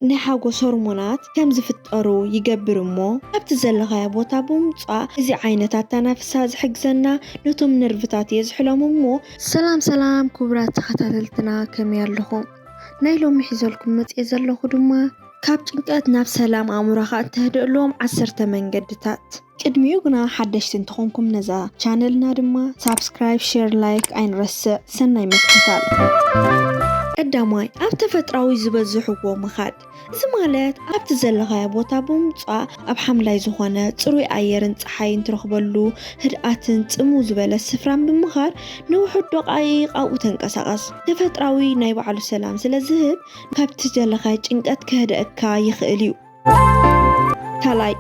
ናይ ሓጎስ ሆርሞናት ከም ዝፍጠሩ ይገብር እሞ፣ ኣብቲ ዘለኻዮ ቦታ ብምምጻእ እዚ ዓይነት ኣተናፍሳ ዝሕግዘና ነቶም ነርቭታት የዝሕሎም እሞ። ሰላም ሰላም ክቡራት ተኸታተልትና፣ ከመይ ኣለኹም? ናይ ሎሚ ሒዘልኩም መጽየ ዘለኹ ድማ ካብ ጭንቀት ናብ ሰላም ኣእምሮኻ እተህድእሎም ዓሰርተ መንገድታት። ቅድሚኡ ግና ሓደሽቲ እንተኾንኩም ነዛ ቻነልና ድማ ሳብስክራይብ፣ ሼር፣ ላይክ ኣይንረስዕ። ሰናይ ምክትታል። ቀዳማይ፣ ኣብ ተፈጥራዊ ዝበዝሕዎ ምኻድ። እዚ ማለት ኣብቲ ዘለኻዮ ቦታ ብምምጻእ ኣብ ሓምላይ ዝኾነ ጽሩይ ኣየርን ጸሓይን ትረኽበሉ ህድኣትን ጽምው ዝበለ ስፍራን ብምኻድ ንውሑድ ደቓይቕ ኣብኡ ተንቀሳቐስ። ተፈጥራዊ ናይ ባዕሉ ሰላም ስለ ዝህብ ካብቲ ዘለኻዮ ጭንቀት ከህድኣካ ይኽእል እዩ። ካልኣይ፣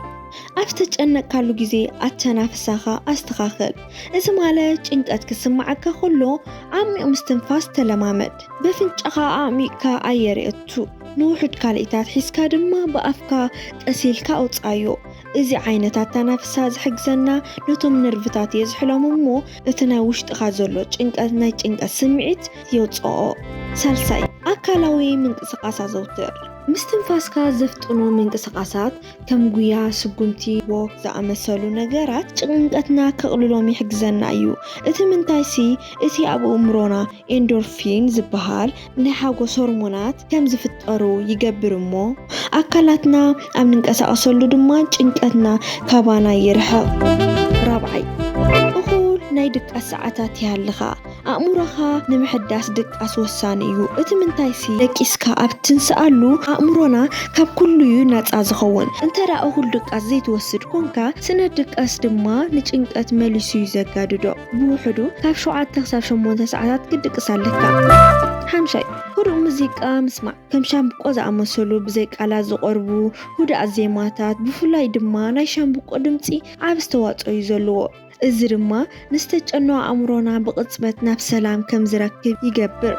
ኣብ ዝተጨነቅካሉ ግዜ ኣተናፍሳኻ ኣስተኻኽል። እዚ ማለት ጭንቀት ክስምዓካ ከሎ ዓሚቕ ምስትንፋስ ተለማመድ። በፍንጫኻ ኣዕሚቕካ ኣየር የእቱ። ንውሑድ ካልኢታት ሒዝካ ድማ ብኣፍካ ቀስ ኢልካ ኣውጽኣዮ። እዚ ዓይነት ኣተናፍሳ ዝሕግዘና ነቶም ነርቭታት የዝሕሎም እሞ እቲ ናይ ውሽጥኻ ዘሎ ጭንቀት ናይ ጭንቀት ስምዒት የውጽኦ። ሳልሳይ፣ ኣካላዊ ምንቅስቓስ ኣዘውትር። ምስትንፋስካ ዘፍጥኑ ምንቅስቓሳት ከም ጉያ፣ ስጉምቲ፣ ዎክ ዝኣመሰሉ ነገራት ጭንቀትና ከቕልሎም ይሕግዘና እዩ። እቲ ምንታይሲ እቲ ኣብ ኣእምሮና ኤንዶርፊን ዝበሃል ናይ ሓጎስ ሆርሞናት ከም ዝፍጠሩ ይገብር እሞ ኣካላትና ኣብ ንንቀሳቐሰሉ ድማ ጭንቀትና ካባና ይርሕቕ። ራብዓይ፣ እኹል ናይ ድቃስ ሰዓታት ይሃልኻ። ኣእምሮኻ ንምሕዳስ ድቃስ ወሳኒ እዩ። እቲ ምንታይሲ ደቂስካ ኣብ ትንስኣሉ ኣእምሮና ካብ ኩሉ እዩ ናጻ ዝኸውን። እንተ ደኣ እኹል ድቃስ ዘይትወስድ ኮንካ፣ ስነ ድቃስ ድማ ንጭንቀት መሊሱ እዩ ዘጋድዶ። ብውሕዱ ካብ ሸውዓተ ክሳብ ሸሞንተ ሰዓታት ክትድቅስ ኣለካ። ሓምሻይ፣ ህዱእ ሙዚቃ ምስማዕ። ከም ሻምብቆ ዝኣመሰሉ ብዘይ ቃላት ዝቐርቡ ህዱኣት ዜማታት፣ ብፍላይ ድማ ናይ ሻምብቆ ድምጺ ዓቢ ኣስተዋጽኦ እዩ ዘለዎ። እዚ ድማ ንዝተጨነቐ ኣእምሮና ብቕጽበት ናብ ሰላም ከም ዝረክብ ይገብር።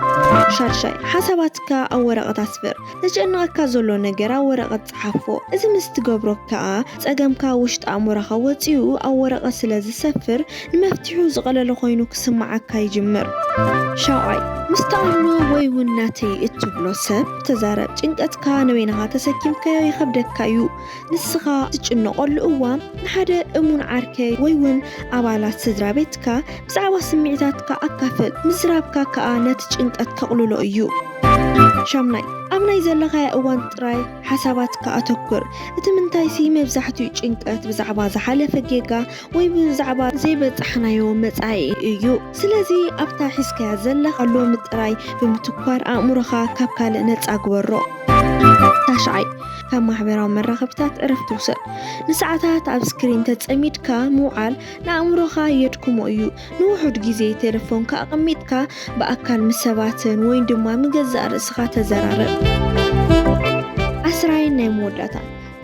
ሻድሻይ፣ ሓሳባትካ ኣብ ወረቐት ኣስፍር። ዘጨንቐካ ዘሎ ነገር ኣብ ወረቐት ጸሓፎ። እዚ ምስ ትገብሮ ከኣ ጸገምካ ውሽጢ ኣእምሮኻ ወጺኡ ኣብ ወረቐት ስለ ዝሰፍር ንመፍትሒኡ ዝቐለለ ኮይኑ ክስምዓካ ይጅምር። ሻውዓይ፣ ምስ ትኣምኖ ወይ እውን ናተይ እትብሎ ሰብ ተዛረብ። ጭንቀትካ ንበይንኻ ተሰኪምካዮ ይኸብደካ እዩ። ንስኻ ትጭነቐሉ እዋን ንሓደ እሙን ዓርከይ ወይ እውን ኣባላት ስድራ ቤትካ ብዛዕባ ስምዒታትካ ኣካፍል። ምዝራብካ ከኣ ነቲ ጭንቀት ከቕልሎ እዩ። ሻምናይ፣ ኣብ ናይ ዘለኻዮ እዋን ጥራይ ሓሳባትካ ኣተኩር። እቲ ምንታይሲ መብዛሕትኡ ጭንቀት ብዛዕባ ዝሓለፈ ጌጋ ወይ ብዛዕባ ዘይበጻሕናዮ መጻኢ እዩ። ስለዚ ኣብታ ሒዝካያ ዘለኻ ሎሚ ጥራይ ብምትኳር ኣእምሮኻ ካብ ካልእ ነጻ ግበሮ። ታሽዓይ፣ ካብ ማሕበራዊ መራኸብታት ዕረፍቲ ውሰድ። ንሰዓታት ኣብ ስክሪን ተጸሚድካ ምውዓል ንኣእምሮኻ የድክሞ እዩ። ንውሑድ ግዜ ቴሌፎንካ ኣቐሚጥካ ብኣካል ምስ ሰባትን ወይ ድማ ንገዛእ ርእስኻ ተዘራረብ። ዓስራይ፣ ናይ መወዳእታ፣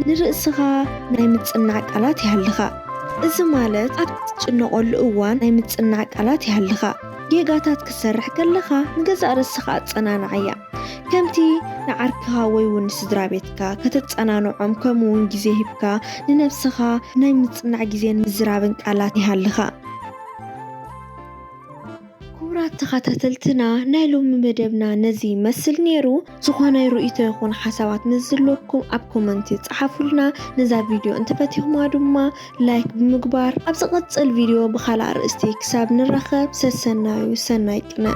ንርእስኻ ናይ ምጽናዕ ቃላት ይሃልኻ። እዚ ማለት ኣብ ትጭነቐሉ እዋን ናይ ምጽናዕ ቃላት ይሃልኻ። ጌጋታት ክትሰርሕ ከለኻ ንገዛእ ርእስኻ ኣጸናንዓያ። ከምቲ ንዓርክኻ ወይ እውን ንስድራ ቤትካ ከተጸናንዖም፣ ከምኡ እውን ግዜ ሂብካ ንነብስኻ ናይ ምጽናዕ ግዜን ምዝራብን ቃላት ይሃልኻ። ክቡራት ተኸታተልትና፣ ናይ ሎሚ መደብና ነዚ ይመስል ነይሩ። ዝኾነ ርእይቶ ይኹን ሓሳባት ምስ ዘለኩም ኣብ ኮመንት ጸሓፉልና። ነዛ ቪድዮ እንተፈቲኹማ ድማ ላይክ ብምግባር ኣብ ዝቐጽል ቪድዮ ብኻልእ ኣርእስቲ ክሳብ ንራኸብ ሰሰናዩ፣ ሰናይ ቅነ።